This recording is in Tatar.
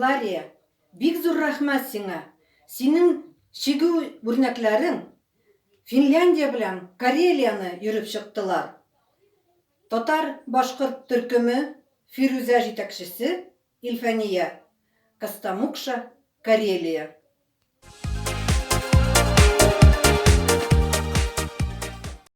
Флария, бик зур рәхмәт сиңа! Синең чигү үрнәкләрең Финляндия белән Карелияне йөреп чыктылар. Татар-башкорт төркеме Фирүзә җитәкчесе Илфәния, Костомукша, Карелия.